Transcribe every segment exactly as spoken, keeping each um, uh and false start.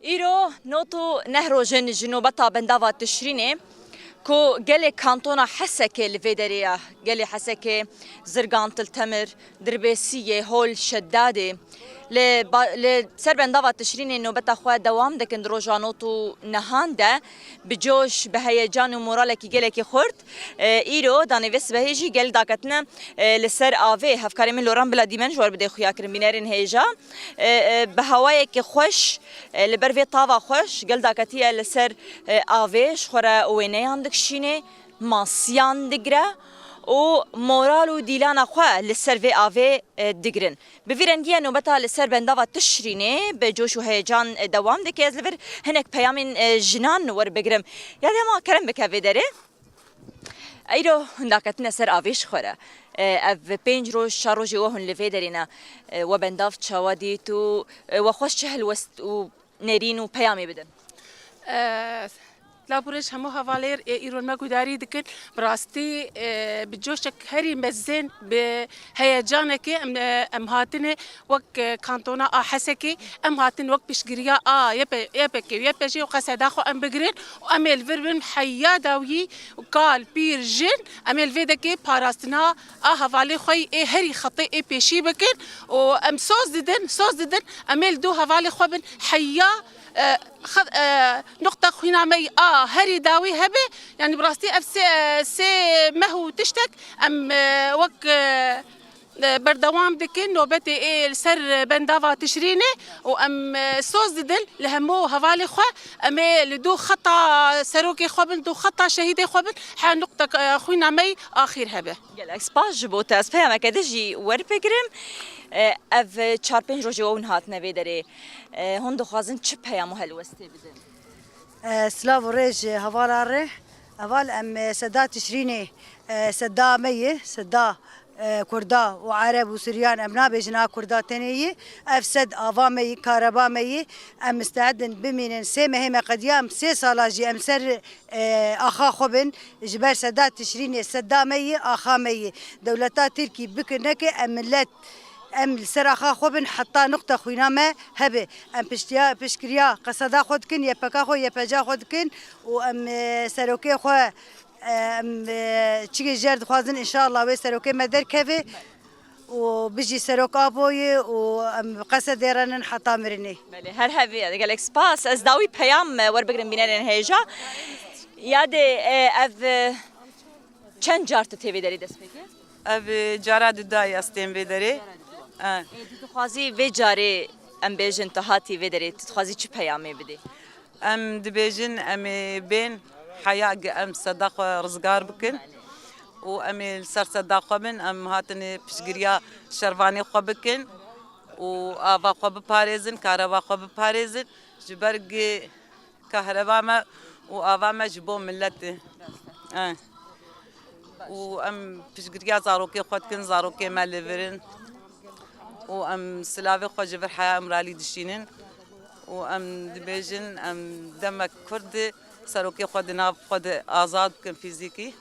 Îro nod û neh roj in ji nobeta bendava Tişrînê ku gelê kantona Hesekê li vê derê ye. Gelê Hesekê, Zirgan, Til Temir, Dirbêsiyê, Hol, Şedadê li ba-, li ser bendava Tişrînê nobeta xwe dewam dikin di roja nod û nehan de. Bi coş, bi heyecan û moralekî gelekî xurt, e, îro danê vê sibehê jî gel daketine, e, li ser avê. Hevkarê min Loran bila dîmen ji we re bide xuyakirin bînerên hêja. E, e, bi hewayekî xweş, e, li ber vê tava xweş gel daketiye li ser, e, avê, ji xwe re wêneyan dikişînê, masiyan digire û moral û dîlana xwe li ser vê avê, e, digirin. Bi vî rengî ye nobeta li ser bendava Tişrînê bi coş û heyecan, e, dewam dike. Ez li vir hinek peyamên, e, jinan werbigirim. Ya dema kerem bike vê derê. Eyro hûn daketine ser avê ji xwe re. E, ev pênc roj, çar rojê we hûn li vê derê ne. E, we bendav çawa dît û, e, we xweş çi helwest û nêrîn û peyamê bidin? E, Laborêj hemû hevalêr ê îro me guhdarî dikin. Bi rastî, e, bi coşek herî mezin, bi heyecanekê em, e, em hatine wek, e, kantona a Hesekê, em hatin wek piştgiriya a Y P, Y P G û Y P J û qeseda xwe em bigirin û em ê li vir bin heya dawî û kal, pîr, jin, em ê li vê dekê parastina a hevalê xwe yî ê herî xetê ê pêşî bikin û em soz didin, soz didin, em ê li dû hevalê xwe bin heya, e, xe-, e, nuqta xwîna me yî a herî dawî hebe. Yanî bi rastî ev sê, sê meh û tiştek em, e, wek, e, e, berdewam dikin nobetê ê li ser bendava Tişrînê û em, e, soz didin li hemû hevalê xwe, em ê li dû xeta serokê xwe bin, dû xeta şehîdê xwe bin, he nuqta, e, xwîna me yî axîr hebe. Gelek spas ji bo te. Ez peyameke din jî werbigirim. E, ev çar pênc rojê we hûn hatine vê derê. E, hûn dixwazin çi peyam û helwestê bidin? E, silav û rêj hevala re. Heval em, e, seda Tişrînê, e, seda me ye, seda, e, Kurda û Ereb û Suryan em nabêjin a Kurda tenê ye. Ev sed ava me ye, kareba me ye. Em misteed in bimînin. Sê mehê me qediya, em sê sala jî em ser, e, axa xwe bin. Ji ber seda Tişrînê, seda me ye, axa me ye. Dewleta Tirkî bike neke, em millet, em li ser axa xwe bin heta nuqta xwîna me hebe. Em piştiya, piştgiriya qeseda xwe dikin, Y P K xwe, Y P C xwe dikin û em, e, serokê xwe, e, em, e, çigê jêr dixwazin, înşallah wê serokê me derkeve û bijî serok Apoyê û em bi qesedê re nin heta mirinê. Belê, her hevî ye. Gelek spas. Ez dawî peyam, e, werbigirim bînerên hêja. Ya dê, e, ev, e, çend car tu tê vê derê dest pê kir? Ev, e, cara dudayê ez tên vê derê. E. E, tu dixwazî vê carê em bêjin tu hatî vê derê, tu dixwazî çi peyamê bidê? Em dibêjin, em ê bên heya gi em seda xwe rizgar bikin û em ê li ser seda xwe bin. Em hatin piştgiriya şervanê xwe bikin û ava xwe biparêzin, kareba xwe biparêzin. Ji ber gi kahreba me û ava me ji bo milletê. Eh. Û em piştgiriya zarokê xwe dikin, zarokê me li vir in. Û em silavê xwe ji vir heya Îmralî dişînin. Û em dibêjin, em demek kurt serokê xwe di nav xwe de azad bikin fîzîkî.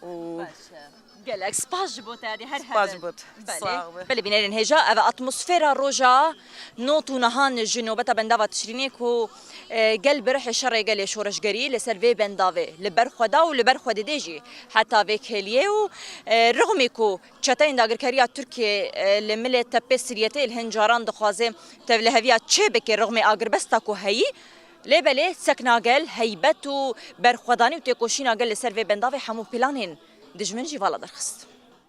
Û Baş e. Gelek spas ji bo te, her Spas hebe. Ji bo te. Belê. Sağ ol. Belê, bînerên hêja, ev atmosfera roja nod û nehan ji nobeta bendava Tişrînê ku, e, gel bi rihê şerê gelê şoreşgerî li ser vê bendavê li ber xwe da û li ber xwe didê jî heta vê kêliyê û, e, rixmî ku çeteyên dagirkeriya Tirkiyê, e, li milê tepê Siriyetê li hin caran dixwaze tevliheviya çê bike rixmê agirbesta ku heyî, lê belê sekna gel, heybet û berxwedanî û têkoşîna gel li ser vê bendavê hemû planên dijmin jî vala derxist.